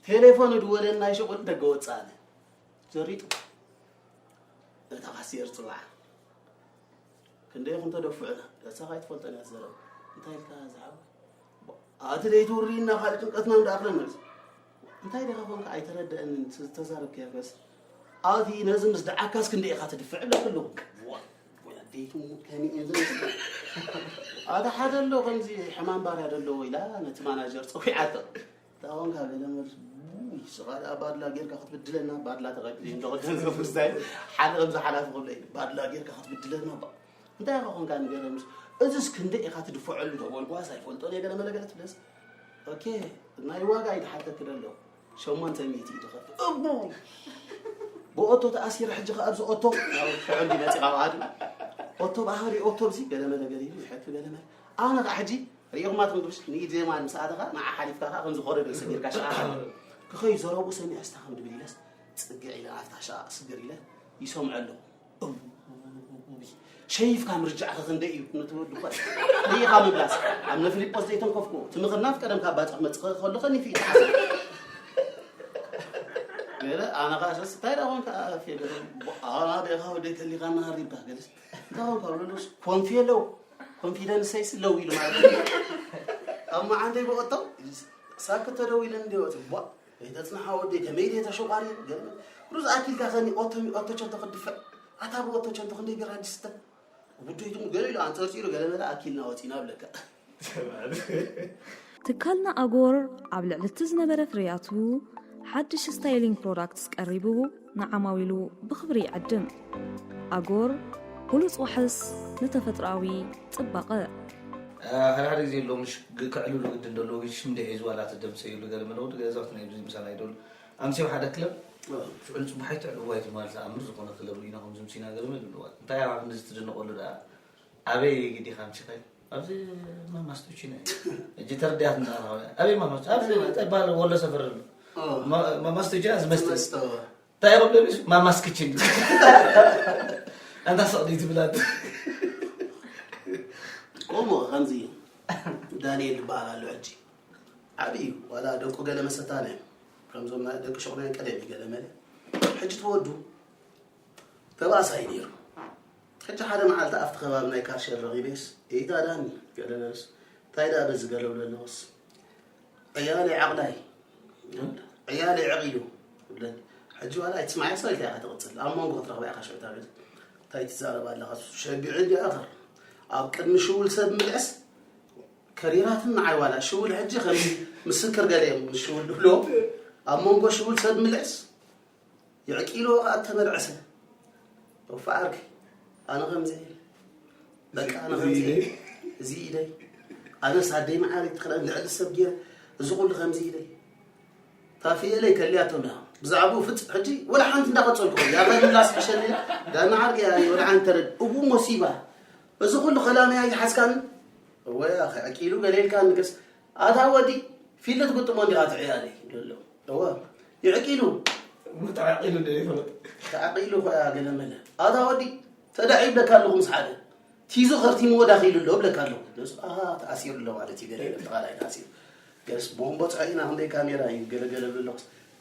ቴሌፎን ድወለና ይሽቁል ደገ ወጻነ። ዘሪጡ። እታ ካሴር ጽዋዕ። ክንደይ ኢኹም ተደፍዑና? ገጽኻ ኣይትፈልጦን እያ ትዘረብ። እንታይ ኢልካ ዝሓወይ? ኣቲ ደይትውርይና ካልእ ጭንቀትና እንዳኣኽለና። እንታይ ዲኻ ኮንካ ኣይተረደአንን ዝተዛረብካዮ ገስ። ኣቲ ነዚ ምስ ደዓካስ ክንደይ ኢኻ ትድፍዕ ኣለኩ ኣለኹ። ዋ፣ ዋ፣ ደይትሙ ከመይ እዩ ዝመስል? ኣቲ ሓደ ኣሎ ከምዚ ሕማም ባርያ ዘለዎ ኢላ ነቲ ማናጀር ጸዊዓቶ። ታወንካ ገለ መልስ፣ ውይ፣ ስኻ ደኣ ባድላ ጌርካ ክትብድለና፣ ባድላ ተቐቢለ እንዶ ቅድም ዘፍስታይ፣ ሓደ ከምዚ ሓላፊ ክብለይ፣ ባድላ ጌርካ ክትብድለና፣ ባ-፣ እንታይ ኢኻ ኾንካ ንገለ መልስ፣ እዝስ ክንደይ ኢኻ ትድፍዐሉ፣ ተበልኳስ ኣይፈልጦን እየ፣ ገለ መለ ገለ ትብለስ። ኦኬ፣ ናይ ዋጋ እዩ ድሓተኪ ደሎ፣ ሸሞንተ ሚእቲ እዩ ድኸፍል። እቡ! ብኦቶ ተኣሲረ ሕጂ ኸኣ ኣብዚ ኦቶ፣ ናብ ሕዕንዲ መጺኻ ብኣድማ። ኦቶ ባህሪ ኦቶ ብዚ፣ ገለ መለ ገለ ኢሉ፣ ይሐቱ ገለ መለ። ኣነ ኸኣ ሕጂ ርኢኹማ ትምግብሽ ንኢድ የማን ምስ ኣተኻ ንዓ ሓሊፍካ ኸዓ ከምዚ ኮረዶ ሰጊርካ ሸዓ ክኸዩ ዘረቡ ሰሚዐ ስታ ከም ድብል ኢለስ ጽግዕ ኢለ ኣብታ ሸዓ ስግር ኢለ ይሰምዖ ኣለኹ። እውይ፣ ሸይፍካ ምርጃዕኸ ክንደይ እዩ ነቲ ወዲ እኳ ርኢኻ ምብላስ ኣብ ነፍሊጶስ ዘይተንከፍኩ እቲ ምኽናፍ ቀደም ካብ ባጽዕ መጽኸ ከሎ ኸኒፊ እዩ ተሓሰብ። ገለ ኣነ ኸዓ ሰስ እንታይ ደኣ ኾንካ ኣፌ ገለ ኣና ቤኻ ወደይ ከሊኻ እናሃሪብካ ገለስ እንታይ ኾንካ ብለሉስ ኮንፊ ኣለዉ ኮንፊደንሰይስ ለው ኢሉ ማለት እዩ። ኣብ መዓንደይ ብኦቶ ሳክት ተደዊለ እንዲ ወፂ ቧ፣ ከይተፅንሓ ወደይ ከመይ ድየ ተሸቋሪ ገለ ሩዝ ኣኪልካ ከኒ ኦቶ ኦቶ ቸንቶ ክድፍዕ ኣታ ብኦቶ ቸንቶ ክንደይ ቢራ ድስተ ጉደይቱ ገለ ኢሉ ኣንፀርፂሩ ገለ መለ ኣኪልና ወፂና ብለካ። ትካልና ኣጎር ኣብ ልዕሊ እቲ ዝነበረ ፍርያቱ ሓድሽ ስታይሊንግ ፕሮዳክትስ ቀሪቡ ንዓማዊሉ ብኽብሪ ይዕድም። ኣጎር ብሉጽ ዋሕስ ንተፈጥሮኣዊ ጽባቐ። ሓደ ሓደ ግዜ ኣሎ ምሽ ክዕልሉ ግድን ደሎ ሽም ደሒዙ ዋላ ተደምሰ ይብሉ ገለ መለ ወዲ ገዛውት ናይ ብዙ ምሳና ይደሉ ኣምስዮ ሓደ ክለብ ሽዑ ንጽባሕ ኣይትዕልዎ ኣይትማል ተኣምር ዝኾነ ክለብ ርኢና ከም ዝምሲና ገርመ ድልዋት እንታይ ኣብ ክንዲ ዝትድነቐሉ ደኣ ኣበይ ዲኻ ኣምሲኻይ ኣብዚ ማማስቶቺና እጂ ተርዲያት እንዳራኸበ ኣበይ ማማስቶ ኣብዚ እንታይ ባለ ወሎ ሰፈር ኣሎ ማማስቶቺና ዝመስል እንታይ ይቕብል ማማስ ክችን ኣንታ ሰቕዲ ትብላት ከምኡ ከምዚ ዳንኤል ዝበሃል ኣሎ ሕጂ ዓብዪ እዩ ዋላ ደቁ ገለ መሰታን እዮም ከምዞም ናይ ደቂ ሸቑናይ ቀደም እዩ ገለ መለ ሕጂ ተወዱ ተባእሳይ ነይሩ ሕጂ ሓደ መዓልቲ ኣብቲ ከባቢ ናይ ካርሸር ረኺበስ ኤይታ ዳኒ ገለ በለስ እንታይ ደኣ በዚ ገለ ብሎ ኣለኹስ ዕያለይ ዓቕላይ ዕያለይ ዕቒሉ ይብለኒ ሕጂ ዋላ ኣይትስማዕያ ሰበይቲ ኢኻ ትቕፅል ኣብ መንጎ ክትረኽባ ኢኻ ሽዑ ታቤት እንታይ ትዛረብ ኣለኻ ሸቢዑ እንዲ ኣኸር ኣብ ቅድሚ ሽውል ሰብ ምልዕስ ከሪራትን ንዓይ ዋላ ሽውል ሕጂ ከም ምስክር ገለ እዮም ንሽውል ድብሎ ኣብ መንጎ ሽውል ሰብ ምልዕስ የዕቂልዎ ከዓ ተመልዐሰ ኦፋ ዓርከይ ኣነ ከምዚ በቃ ኣነ ከምዚ እዚ ኢለይ ኣነስ ኣደይ መዓረይ ትኽእል ልዕሊ ሰብ ገይረ እዚ ኩሉ ከምዚ ኢለይ ታፍየለይ ከልያቶ እንዳ ብዛዕባኡ ፍፅ ሕጂ ወላ ሓንቲ እንዳቐፀልኩ ያ ከምላስ ሕሸኒ ዳና ዓርከይ ኣነ ወላ ሓንቲ ተረድ እቡ ሞሲባ እዚ ኩሉ ከላመያ ይሓዝካኒ ወይ ኣኺ ዕቂሉ ገለ ኢልካ ንገስ ኣታ ወዲ ፊልት ግጥሞ እንዲኻ ትዕያለይ ይብሎ እወ ይዕቂሉ ተዓቂሉ እንደ ይፈለጥ ተዓቂሉ እኮ እያ ገለ መለ ኣታ ወዲ ተዳዒ ይብለካ ኣለኹ ምስ ሓደ ቲዙ ከርቲምዎ ዳኺሉ ኣሎ ይብለካ ኣለኹ ንሱ ኣሃ ተኣሲሩ ኣሎ ማለት እዩ ገለ ይብል ተቓላይ ተኣሲሩ ገለስ ቦምቦ ፀዒና ክንደይ ካሜራ እዩ ገለገለ ብሎ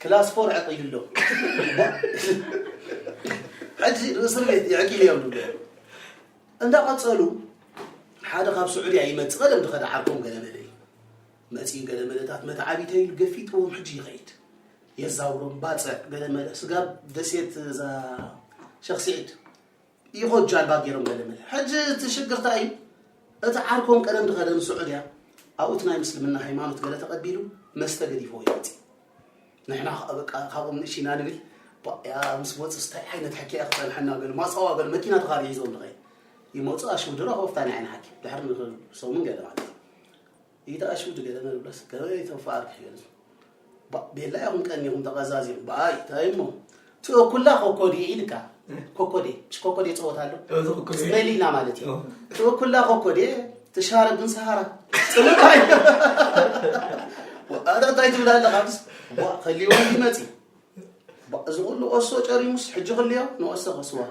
ክላስ ፎር ዕቂሉ ኣሎ ሕጂ እስር ቤት ይዕቂሉ እዮም ዝብሎ እንዳቐጸሉ ሓደ ካብ ስዑድያ ይመጽእ ቀደም ዝኸደ ዓርኮም ገለመለ እዩ መጺኡ ገለመለታት መትዓቢተይ ኢሉ ገፊጥዎም ሕጂ ይኸይድ የዛውሮም ባጽዕ ገለመለ ስጋብ ደሴት እዛ ሸኽ ስዒድ ይኸድ ጃልባ ገይሮም ገለመለ ሕጂ እቲ ሽግርታ እዩ እቲ ዓርኮም ቀደም ዝኸደ ንስዑድያ ኣብኡ እቲ ናይ ምስልምና ሃይማኖት ገለ ተቐቢሉ መስተ ገዲፍዎ ይመጽእ ንሕና ከዓ በቃ ካብኦም ንእሽና ንብል ያ ምስ መፁ ስታይ ዓይነት ሕክያ ክፀንሐና በሉ ማፀዋ በሉ መኪና ተኻሪ ሒዞም ንኸይ ይመፁ ኣሽውድሮ ከወፍታ ናይ ዓይነ ሓኪም ድሕሪ ንሰሙን ገለ ማለት እዩ ይተ ኣሽውድ ገለ መርብለስ ከበይ ተፋር ክሕገዝ ቤላ ኢኹም ቀኒኹም ተቐዛዚኹም ብኣይ እንታይ እሞ ትእኩላ ኮኮዴ ኢልካ ኮኮዴ ምሽ ኮኮዴ ፀወት ኣሎ ዝበሊና ማለት እዩ ትእኩላ ኮኮዴ ትሻረብ ግን ሰሃራ ፅምታይ ኣረ እንታይ ትብል ኣለኻ ምስ ከሊዎ ይመፂ እዚ ኩሉ ኦሶ ጨሪሙስ ሕጂ ክልዮ ንኦሶ ከስዋ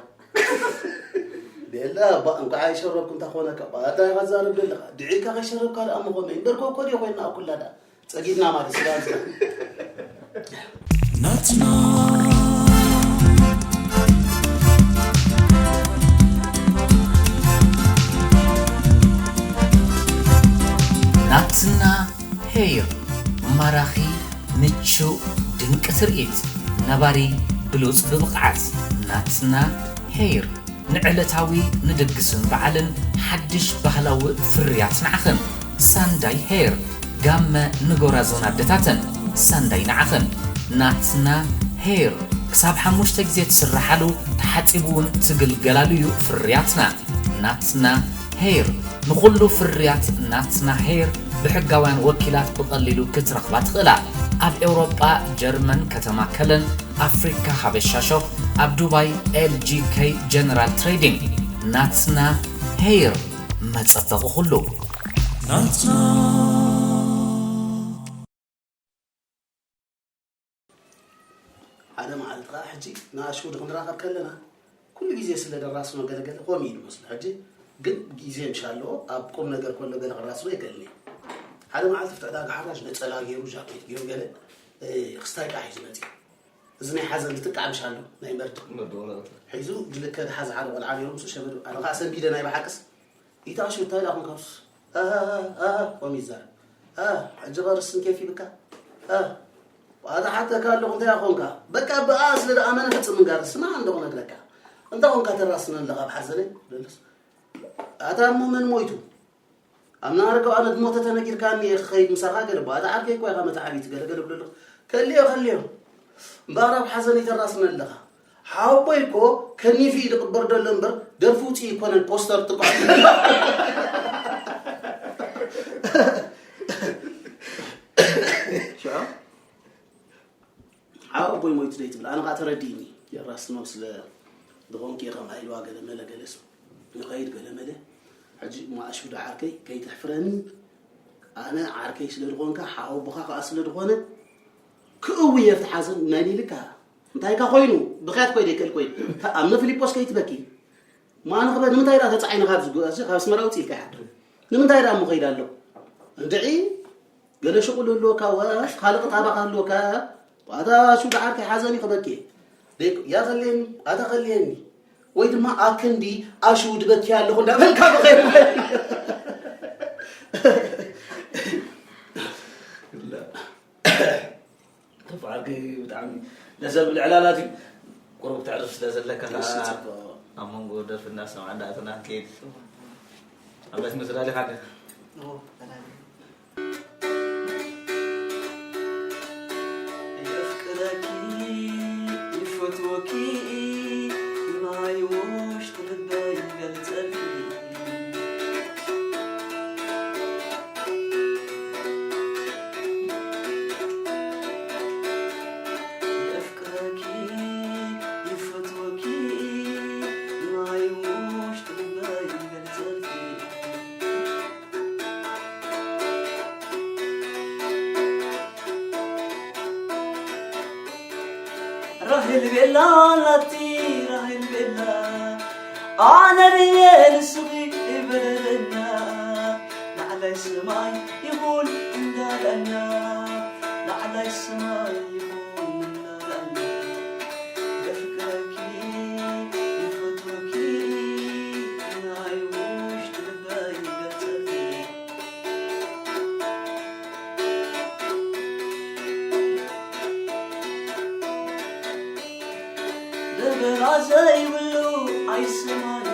ቤላ ባ እንኳ ኣይሸረብኩ እንታ ኮነካ ባ እንታይ ኢኻ ትዛረብ ዘለኻ ድዒካ ከይሸረብካ ደኣ ምኾነ እምበር ኮኮዴ ኮይና ኣብ ኩላ ደኣ ጸጊብና ማለት ስጋ ስጋ ናትና ናትና ሄይር ማራኺ ምቹእ ድንቂ ትርኢት ነባሪ ብሉጽ ብብቕዓት ናትና ሄይር ንዕለታዊ ንድግስን በዓልን ሓድሽ ባህላዊ ፍርያት ንዓኽን ሳንዳይ ሄር ጋመ ንጎራዞን ኣደታተን ሳንዳይ ንዓኽን ናትና ሄር ክሳብ ሓሙሽተ ግዜ ትስርሓሉ ተሓፂቡ እውን ትግልገላሉ እዩ ፍርያትና ናትና ሄር ንኹሉ ፍርያት ናትና ሄር ብሕጋውያን ወኪላት ብቐሊሉ ክትረኽባ ትኽእላ ኣብ ኤውሮጳ ጀርመን ከተማ ከለን ኣፍሪካ ሃበሻ ሾፕ ኣብ ዱባይ ኤልጂከይ ጀነራል ትሬዲንግ ናትና ሄይር መፀበቒ ኩሉ ናትና ሓደ መዓልቲ ከዓ ሕጂ ንኣሽውድ ክንራኸብ ከለና ኩሉ ግዜ ስለ ደራስኖ ገለገለ ኮም እዩ ዝመስሉ ሕጂ ግን ግዜ ምሻ ኣለዎ ኣብ ቁም ነገር ከሎ ገለ ክራስኖ ይከልኒ ሓደ መዓልቲ ፍቲ ዕዳጋ ሓራጅ ነፀላ ገይሩ ጃኬት ገይሩ ገለ ክስታይ ቃሕ እዩ ዝመፅእ እዚ ናይ ሓዘን ዝጥቃዕ ምሽ ኣሎ ናይ መርድ ሒዙ ድልከ ድሓዝ ሓደ ቆልዓ ነይሩ ምስ ሸበዱ ኣነ ከዓ ሰንቢደ ናይ ብሓቅስ ይታሽ እንታይ ዳኹም ካብስ ኮም ይዛር ሕጂ ቐርስ ስንኬፍ ይብካ ኣታ ሓተካ ኣለኹ እንታይ ኣኾንካ በቃ ብኣ ስለ ደኣ መነ ፍፅም እንጋር ስማ እንዶ ክነግረካ እንታይ ኾንካ ተራስነ ኣለኻ ብሓዘነ ደልስ ኣታ እሞ መን ሞይቱ ኣብ ናረጋው ኣነ ዝሞተ ተነጊርካኒ እየ ክኸይድ ምሳኻ ገለ ባ ኣታ ዓርከይ እኮ ኢኻ መታዓቢት ገለ ገለ ብለሉ ከልዮ ከልዮ እምበኣር ኣብ ሓዘን ይተራስነ ኣለኻ ሓወቦይ እኮ ከኒፉ እዩ ዝቕበር ዘሎ እምበር ደርፊ ውፅእ ይኮነን ፖስተር ጥቋ ሽዑ ወይ ሞይቱ ዘይትብል ኣነ ከዓ ተረዲእኒ። የራስ ትመም ስለ ዝኾንኪ እየ ከምኣ ኢልዋ ገለ መለ ገለስ ንኸይድ ገለ መለ። ሕጂ እሞ ኣሹ ደዓርከይ ከይትሕፍረኒ። ኣነ ዓርከይ ስለ ዝኾንካ ሓወቦኻ ከዓ ስለ ዝኾነ ክእዊ የፍትሓዝን መን ኢልካ እንታይ ካ ኮይኑ ብኽያት ኮይደ ይክእል ኮይኑ ኣምነ ፊሊጶስ ከይትበኪ ማነ ክበ ንምንታይ ዳ ተጻዒንካ ኣብዚ ጉ- ኣብዚ ካብ ኣስመራ ውጽእ ኢልካ ይሓድር ንምንታይ ዳ እሞ ከይዳ ኣሎ እንድዒ ገለ ሽቁል ህልወካ ወ ካልእ ጣባ ክህልወካ ኣታ ሹ ደዓርከይ ሓዘን ይኽበኪ ደይ ያኸልየኒ ኣታ ኸልየኒ ወይ ድማ ኣክንዲ ኣሹ ድበኪ ኣለኹ እንዳበልካ ብኸይር ተፋቂ ብጣዕሚ ደስ ዘብል ዕላላት እዩ። ቁሩብ ተዕርፍ ስለ ዘለካ ከዓ ደስ ይብል። ኣብ መንጎ ደርፊ እናሰማዕ እንዳእተና ከይድ ኣብ ላይት መስላ ዲኻ? የፍቅረኪ ይፈትወኪ ናይ ውሽጥ ልበይ ይገልጸልኪ የፍቅረኪ ይፈትወኪ ናይ ውሽጥ ልበይ ይገልጸልኪ ራሄል ቤላ ናቲ ራሄል ቤላ ኣነ ድየ ንስኺ በለለና ላዕላይ ሰማይ ይኹን እንዳለና ላዕላይ ሰማይ ይኹን እንዳለና የፍቅረኪ ይፈትወኪ ናይ ውሽጥ ልበይ ይገልጸልኪ ደበራ ዘይብሉ ኣይሰማይ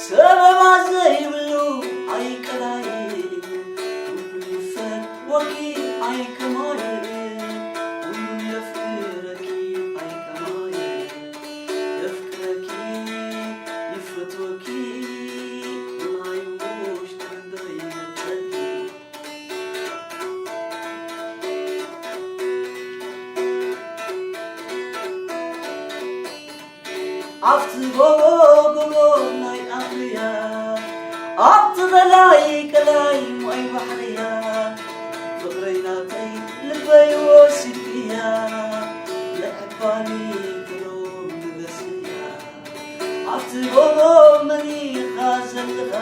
ሰበባ ዘይብሉ ኣይቀላይ ኩሉ ይፈትወኪ ኣይከማይ ኩሉ የፍቅረኪ ኣይከማይ የፍቅረኪ ይፈትወኪ ናይ ውሽጥ ልበይ ይገልጸልኪ ኣብቲ ጎቦ ጎቦ ናይ ኣኽርያ ኣብቲ ቀላይ ቀላይ ማይ ባሕርያ ፍቕረይ ናተይ ልበይ ወሲድክያ የዕባኒ ክሎም ንበስያ ኣብቲ ጎቦ መኒኻ ዘለኻ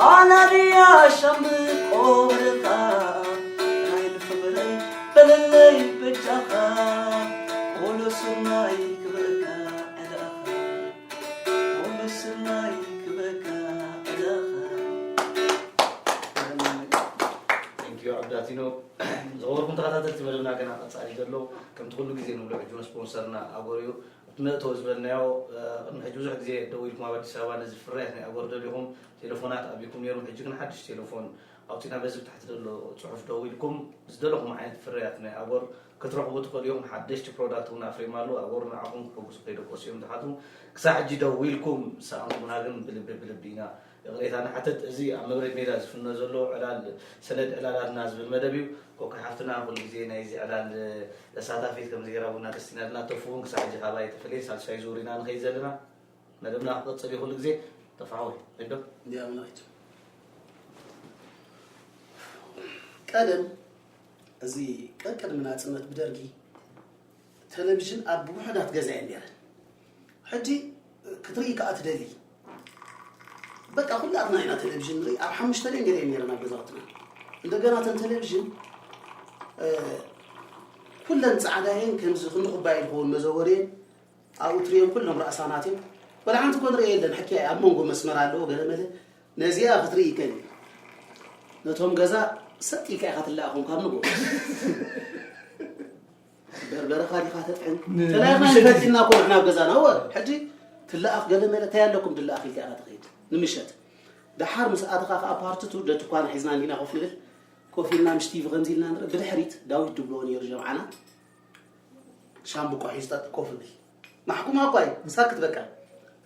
ኣናድያ ሻምብቆ በረኻ ናይ ልፍቕረይ በለለይ በጃኻ ቆሎ ስርናይ ክበካ ዕዳኻ ቆሎ ስርናይ ክበካ ዕዳኻ Thank you ዓብዳቲኖ። ዝኸበርኩም ተኸታተልቲ መደብና ገና ቀጻሊ ዘሎ ከምቲ ኩሉ ግዜ ንብሎ ሕጂ እውን ስፖንሰርና ኣጎር እዩ። እቲ መእተዊ ዝበልናዮ ቅድሚ ሕጂ ብዙሕ ግዜ ደው ኢልኩም ኣብ ኣዲስ ኣበባ ነዚ ፍርያት ናይ ኣጎር ደሊኹም ቴሌፎናት ኣቢኩም ነይሩም። ሕጂ ግን ሓድሽ ቴሌፎን ኣውፂና በዚ ብታሕቲ ዘሎ ፅሑፍ ደው ኢልኩም ዝደለኹም ዓይነት ፍርያት ናይ ኣጎር ክትረኽቡ ትኽእሉ እዮም። ሓደሽቲ ፕሮዳክት እውን ኣፍሪም ኣለዉ። ኣጎር ንዓኹም ክሕጉሱ ከይደቀሱ እዮም ዝሓቱ። ክሳብ ሕጂ ደው ኢልኩም ዝሰኣንኩምና ግን ብልቢ ብልቢ ኢና ይቕሬታ ንሓተት። እዚ ኣብ መብረድ ሜዳ ዝፍኖ ዘሎ ዕላል ሰነድ ዕላላትና ዝብል መደብ እዩ። ኮካ ሓፍትና ኩሉ ግዜ ናይዚ ዕላል ተሳታፊት ከም ጌራ ቡና ደስቲናልና ተፉ እውን ክሳብ ሕጂ ካባይ ተፈለየ ሳልሳይ ዙር ኢና ንኸይድ ዘለና። መደብና ክቕጽል እዩ ኩሉ ግዜ ተፋወይ ዶ እንዲያ ምናይቱ ቀደም እዚ ቀቀድሚ ናጽነት ብደርጊ ቴሌቪዥን ኣብ ውሑዳት ገዛ እየን ነይረን። ሕጂ ክትርኢ ከኣ ትደሊ። በቃ ኩላትና ኢና ቴሌቪዥን ንርኢ። ኣብ ሓሙሽተ ደን ገለ ነይረን ኣብ ገዛውትና። እንደገና ተን ቴሌቪዥን ኩለን ጻዕዳ እየን፣ ከምዚ ክንዲ ኩባይ ዝኸውን መዘወሪ እየን። ኣብኡ ትርእዮም ኩሎም ራእሳናት እዮም። ወላ ሓንቲ እኮ ንርኢ የለን። ሕክያ ኣብ መንጎ መስመር ኣለዎ ገለ መለ። ነዚኣ ክትርኢ ይከኒ። ነቶም ገዛ ሰጥ ኢልካ ኢኻ ትለኣኾም ካብ ንጎ። በርበረኻ ዲኻ ተጥዕን ተላይና ንፈቲና ኮ ንሕና ኣብ ገዛና ወ ሕጂ ትለኣኽ ገለ መለ እንታይ ኣለኩም ድለኣኽ ኢልካ ኢኻ ትኸይድ ንምሸት ደሓር ምስ ኣተኻ ከዓ ፓርትቱ ደትኳና ሒዝና እንዲና ኮፍ ንብል ኮፍ ኢልና ምስ ቲቪ ከምዚ ኢልና ንርኢ ብድሕሪት ዳዊት ድብሎ ነይሩ ጀምዓና ሻምብቆ ሒዝታ ኮፍ ብል ማሕኩማ እኳ እዩ ሳክት በቃ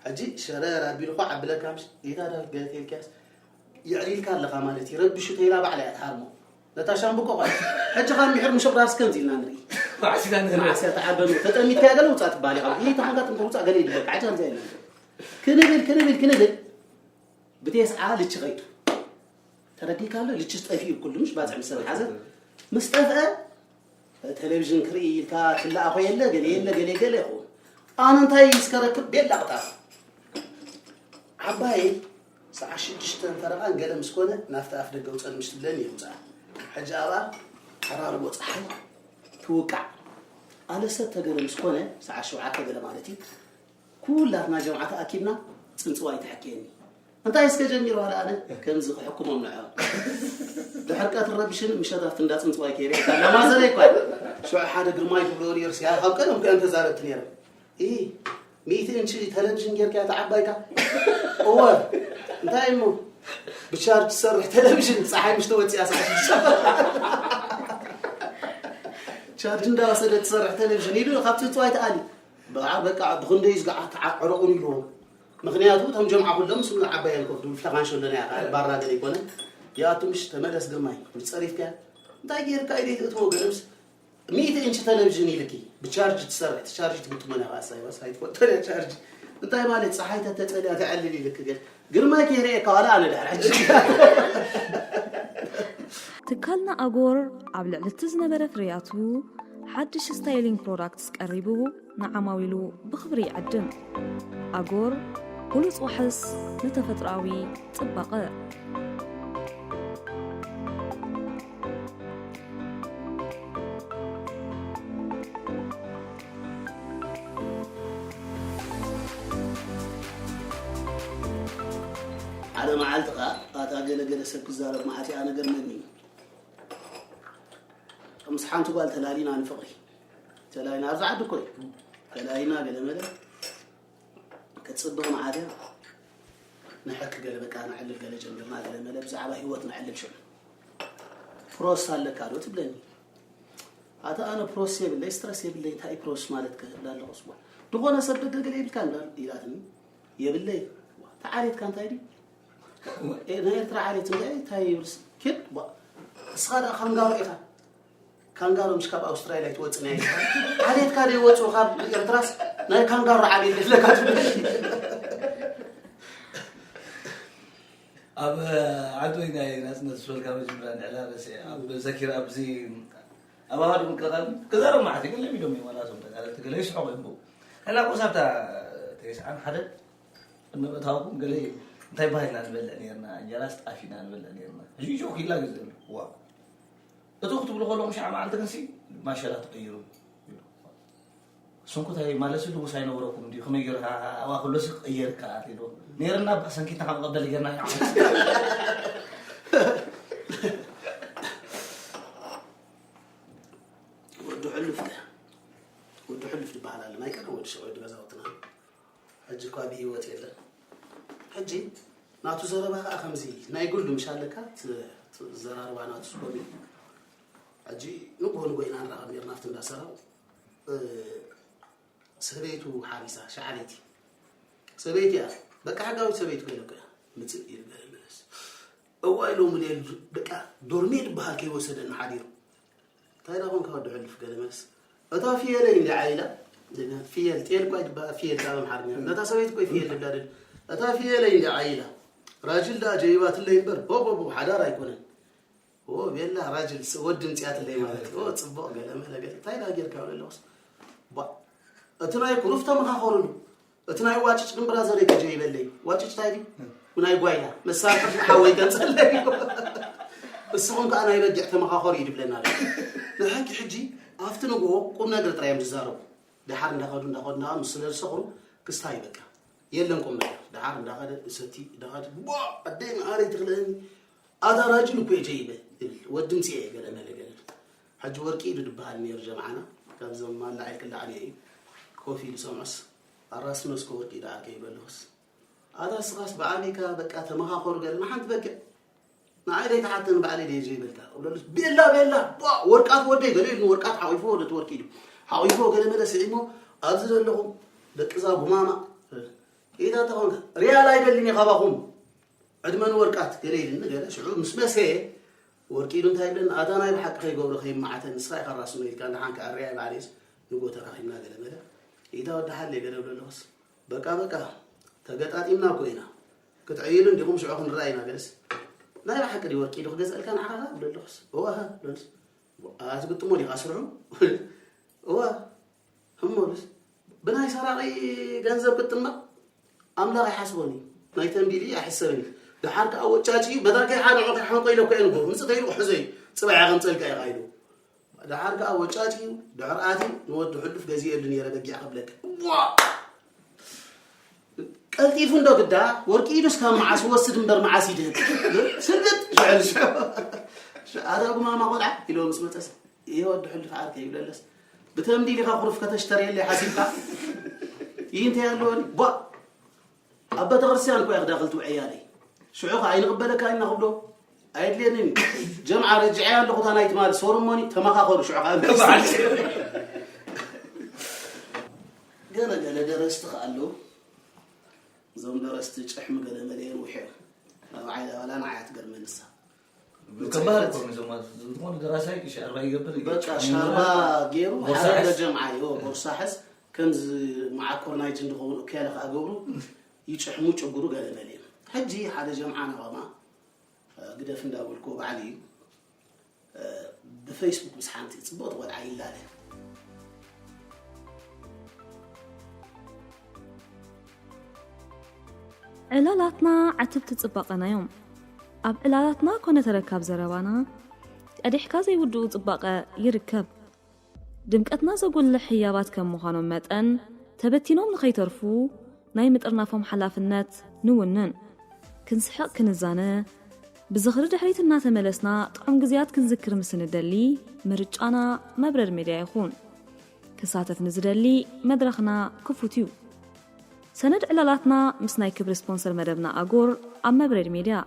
ሕጂ ሸረር ኣቢሉ ኳ ዓብለካ ምሽ ጌታ ዳዊት ገለቴ ኢልካስ የዕሊልካ ኣለኻ ማለት እዩ ረቢሹ ተይላ ባዕላ እያ ትሃርሞ ነታ ሻምብቆ ኳ ሕጂ ካብ ምሕር ምሽቕ ራስ ከምዚ ኢልና ንርኢ ተዓሲና ንህልወት። ዓስያ ተዓበኑ ተጠሚትካ ገለ ውፃእ ትበሃል ኢኻ። ይህ ተኾንካ ጥምተ ውፃእ ገለ ይድለካ። ዓዲ ከምዚ ኣይለን። ክንብል ክንብል ክንብል ብቴስዓ ልቺ ኸይዱ። ተረዲካ ኣሎ ልችስ ጠፊኡ ኩሉ ምሽ ባፅዕ ምስ ተተሓዘ ምስ ጠፍአ ቴሌቪዥን ክርኢ ኢልካ ትለኣኾ የለ ገለ የለ ገለ ገለ ይኸውን። ኣነ እንታይ ስከረክብ ቤላ ቅጣፍ ዓባይ ሰዓት ሽዱሽተ ፈረቓን ገለ ምስ ኮነ ናብቲ ኣፍ ደገ ውፀል ምሽ ትብለኒ እየ ውፅኣ። ሕጂ ኣብኣ ዓራርቦ ፀሓይ ትውቃዕ። ኣነ ሰብ ተገለ ምስ ኮነ ሰዓት ሸውዓተ ገለ ማለት እዩ ኩላትና ጀምዓ ተኣኪብና ፅንፅዋይ ተሕክየኒ። እንታይ እስከ ጀሚሩ ዋላ ኣነ ከምዚ ክሕክሞም ንዐ ድሕር ቀትሪ ረብሽን ምሸት ኣብቲ እንዳ ፅንፅዋይ ከይረ ናማዘረ ይኳ ሽዑ ሓደ ግርማይ ትብሎ ነይሩ ሲያ ካብ ቀደም ከ ተዛረብቲ ነይረ ኢ ሚእቲ እንቺ ቴሌቪዥን ጌርካ ተዓባይካ እወ እንታይ እሞ ብቻርጅ ትሰርሕ ቴሌቪዥን ፀሓይ ምሽ ተወፅያ ሰዓት ቻርጅ እንዳወሰደ ትሰርሕ ቴሌቪዥን ኢሉ ካብ ፅንፅዋይ ተኣሊ በቃ ብክንደይ ዝገዓ ተዓዕረቑን ኢልዎም ምክንያቱ እቶም ጀምዓ ኩሎም ስም ዓባይ ኣልኮፍ ድብል ፍተኻን ሸሎና እያ ባራ ገለ ይኮነ ይኣቱ ምሽ ተመለስ ግርማይ ምስ ፀሪፍካ እንታይ ጌርካ ኢለ ትእትዎ ገለምስ ሚእቲ እንቺ ቴሌቪዥን ኢልኪ ብቻርጅ ትሰርሕ ትቻርጅ ትግጥሞ ናይ ቃሳይ ዋስ ኣይትፈልጦ ናይ ቻርጅ እንታይ ማለት ፀሓይ ተተፀልያ ትዕልል ኢልክ ገል ግርማይ ከይረኤካ ዋላ ኣነ ድሕር ሕጂ ትካልና ኣጎር ኣብ ልዕሊ እቲ ዝነበረ ፍርያቱ ሓድሽ ስታይሊንግ ፕሮዳክትስ ቀሪቡ ንዓማዊሉ ብኽብሪ ይዕድም። ኣጎር ብሉጽ ዋሕስ ንተፈጥሮኣዊ ጽባቐ። ሓደ መዓልቲ ኸዓ ኣታ ገለገለ ሰብ ክዛረብ መዓት እያ ነገር መኒ ምስ ሓንቲ ጓል ተላሊና ንፍቕሪ ተላሊና ኣብዚ ዓዲ እኮ እዩ ተላሊና ገለ መለ ክትፅብቕ መዓት እያ ንሕክ ገለ በቃ ነዕልል ገለ ጀሚርና ገለ መለ ብዛዕባ ህይወት ነዕልል ሽዑ ፕሮስ ኣለካ ዶ ትብለኒ ኣታ ኣነ ፕሮስ የብለይ ስትረስ የብለይ እንታይ ፕሮስ ማለት ከህብላ ኣለኹ ስዋ ዝኾነ ሰብ ደገ ገለ ይብልካ እንዳል ኢላትኒ የብለይ ተዓሌትካ እንታይ ድዩ ናይ ኤርትራ ዓሌት እንታይ እንታይ ይብልስ ኪድ ንስኻ ደኣ ካንጋሮ ኢኻ ካንጋሮ ምሽ ካብ ኣውስትራልያ ኣይትወፅን እያ ኢልካ ዓሌትካ ዶ ይወፅኡ ካብ ኤርትራስ ናይ ካንጋሮ ዓሌት ኣለካ ትብል ኣብ ዓዲ ናይ ናፅነት ዝበልካ መጀመርያ ንዕላ ረስ ኣብ ዘኪር ኣብዚ ኣብ ኣዋዲ ምክልኻል ክዛረብ ማዕት ግን ለሚዶም እዮም ዋላ እቶም ተጋደልቲ ገለ ይስሕቑ እዮም ንሕና ቁሳብታ ተስዓን ሓደ እንምእታውኩም ገለ እንታይ ባህልና ንበልዕ ነርና እንጀራስ ጣፍ ኢና ንበልዕ ነርና ሕጂ ሾክ ኢላ ግዜ ኣሎ ዋ እቶ ክትብሉ ከለኹም ሸዓ መዓልቲ ክንሲ ማሸላ ተቐይሩ ስንኩታይ ማለት ሲ ልቡስ ኣይነበረኩም ድዩ ከመይ ገይሩ ኣዋ ከሎ ሲ ክቕየር ይከኣል ኢሉ ነይርና ባ ሰንኪትና ካብ መቐበል ጌርና ኢና ወዲ ሕሉፍ ወዲ ሕሉፍ ዝበሃል ኣሎ ናይ ቀደም ወዲ ሸቆይ ገዛውትና ሕጂ እኳ ብህይወት የለን ሕጂ ናቱ ዘረባ ከዓ ከምዚ ናይ ግሉ ምሽ ኣለካ ዘራርባ ናቱ ዝኾነ ሕጂ ንግሆ ንጎ ኢና ንራኸብ ነርና ኣብቲ እንዳሰራው ሰበይቱ ሓሪሳ ሸዓለይቲ ሰበይቲ እያ በቃ ሕጋዊት ሰበይቱ ገለ እኮ እያ ምፅእ ኢሉ ገለ መለስ እዋ ኢሎም ንየሉ በቃ ዶርሜ ዝበሃል ከይወሰደና ሓዲሩ እንታይ ዳ ኮንካ ወዲ ሕልፍ ገለ መልስ እታ ፍየለይ እንዲ ዓይላ ፍየል ጤል እኳ ይድበሃል ፍየል ካብ ኣምሓርኛ ነታ ሰበይት እኮ ፍየል ልብላ ድል እታ ፍየለይ እንዲ ዓይላ ራጅል ዳ ጀይባትለይ እምበር ቦቦቦ ሓዳር ኣይኮነን ኦ ቤላ ራጅል ወዲ ምፅያትለይ ማለት ኦ ፅቡቕ ገለ መለ ገለ እንታይ ዳ ጌርካ ኣለኹስ እቲ ናይ ኩሩፍ ተመኻኸሩሉ እቲ ናይ ዋጭጭ ግን ብራዘር ከጀ ይበለይ ዋጭጭ ታይ ድዩ ናይ ጓይላ መሳርሒ ሓወይ ገንፀለይ እስኹም ከዓ ናይ በጊዕ ተመኻኸሩ እዩ ድብለና ኣሎ ንሕጂ ሕጂ ኣብቲ ንግሆ ቁም ነገር ጥራይ እዮም ዝዛረቡ ደሓር እንዳኸዱ እንዳኸዱ እንዳኸዱ ምስ ስለ ዝሰኽሩ ክስታይ በቃ የለን ቁም ነገር ደሓር እንዳኸደ እሰቲ እንዳኸደ ቧ ኣደይ መዓረይ ትኽልእኒ ኣታ ራጅል እኮ እየ ጀይበ ይብል ወዲ ምፅኤ ገለ መለ ገለ ሕጂ ወርቂ ኢዱ ድበሃል ነይሩ ጀምዓና ካብዞም ኣላዒልክላ ዓብየ እዩ ኮፍ ኢሉ ሰምዖስ ኣራስኖ እስከ ወርቂ ደኣ ከይበልኹስ ኣታ ስኻስ ብዓቢካ በቃ ተመኻኸሩ ገለ ንሓንቲ በግዕ ንዓይ ደይተሓተኒ ባዕለይ ደየ ዘይበልካ እብለሉስ ቤላ ቤላ ቧ ወርቃት ወደይ ገለ ኢሉ ወርቃት ሓቂፍዎ ወደ ትወርቂ ኢሉ ሓቂፍዎ ገለ መለ ስዒሞ ኣብዚ ዘለኹም ደቅዛ ጉማማ ኢታ ተኾንካ ሪያል ኣይደልን እዩ ካባኹም ዕድመ ንወርቃት ገለ ኢልኒ ገለ ሽዑ ምስ መሰየ ወርቂ ኢሉ እንታይ ይብለኒ? ኣታ ናይ ብሓቂ ከይገብሮ ከይመዓተ ንስኻ ኢኻ ራሱ ኢልካ፣ ንሓን ከኣርያ ባዕለይስ ንጎ ተራኺብና ገለ መለ። ኢታ ወዲ ሓለይ ገለ ብለለኹስ፣ በቃ በቃ ተገጣጢምና እኮ ኢና። ክትዕይሉ እንዲኹም ሽዑ ክንረኣ ኢና ገለስ። ናይ ብሓቂ ድዩ ወርቂ ኢሉ ክገዝኣልካ ንዓኻ ብለለኹስ፣ እወ ብለልስ። ኣትግጥሞ ዲኻ ስርሑ? እወ እሞሉስ ብናይ ሰራቒ ገንዘብ ክትጥመቕ ኣምላኽ ኣይሓስቦን እዩ። ናይ ተንቢል እዩ ኣይሕሰብን እዩ። ደሓር ከኣ ወጫጭ እዩ። በታ ከይሓንዖ ከይሓንቆ ኢለ እኮ እየ ንጎ ምጽእ ተይሉ ክሕዞ እዩ። ጽባሕ እያ ከምጸልካ ኢኻ ኢሉ። ደሓር ከኣ ወጫጭ እዩ። ድሕር ኣትዩ ንወዲ ሕሉፍ ገዚኤሉ ነይረ በጊዕ ከብለካ። ዋ! ቀልጢፉ እንዶ ግዳ ወርቂ ኢዱስ ካብ መዓስ ወስድ እምበር መዓስ ይድህብ። ስልጥ ሽዕል ሽዑ። ኣረ ጉማማ ቆልዓ ኢሎ ምስ መጸስ፣ ይሄ ወዲ ሕሉፍ ዓርከ ይብለለስ። ብተምዲ ኢኻ ኩሩፍ ከተሽተርየለይ ሓሲብካ? ይህ እንታይ ያለወኒ? ቧ! ኣብ ቤተክርስትያን እኮ እያ ክዳኽል ትውዕያለይ። ሽዑ ኸዓ ኣይንቕበለካ ኢና ክብሎ። ኣየድልየንን እዩ። ጀምዓ ረጅዐያ ኣለኹ እታ ናይ ትማል ሶርሞኒ ተመኻኸሩ ሽዑ ኸዓ። ገለ ገለ ደረስቲ ኸዓ ኣለዉ። እዞም ደረስቲ ጭሕሚ ገለ መለ የርውሑ እዮም። ንባዕላ ዋላ ንዓይ እያ ትገርመኒ ንሳ። ከባድ እኮ እዮም እዞም ማለት። ዝኾነ ደራሳይ ሻርባ ይገብር፣ በቃ ይጭሕም ሻርባ ይገብር። ገይሩ ቦርሳ ሓደ ሒዝ። ጀምዓ እዩ፣ ቦርሳ ሕዝ፣ ከምዚ መዓኮር ናይ ጅን ዝኸውን እከያለ ከኣ ገብሩ፣ ይጭሕሙ ጭጉሩ ገለ መለ እዮም። ሕጂ ሓደ ጀምዓ ናባማ፣ ግደፍ እንዳበልኩ ባዕሉ እዩ። ብፌስቡክ ምስ ሓንቲ ጽብቕቲ ቆልዓ ይላለ። ዕላላትና ዓትብቲ ጽባቐና እዮም። ኣብ ዕላላትና ኮነ ተረካብ ዘረባና ቀዲሕካ ዘይውድኡ ጽባቐ ይርከብ። ድምቀትና ዘጉልሕ ህያባት ከም ምዃኖም መጠን፣ ተበቲኖም ንኸይተርፉ ናይ ምጥርናፎም ሓላፍነት ንውንን። ክንስሕቕ ክንዛነ፣ ብዝኽሪ ድሕሪት እናተመለስና ጥዑም ግዜያት ክንዝክር ምስ እንደሊ፣ ምርጫና መብረድ ሜድያ ይኹን። ክሳተፍ ንዝደሊ መድረኽና ክፉት እዩ። ሰነድ ዕላላትና ምስ ናይ ክብሪ ስፖንሰር መደብና ኣጎር ኣብ መብረድ ሜድያ።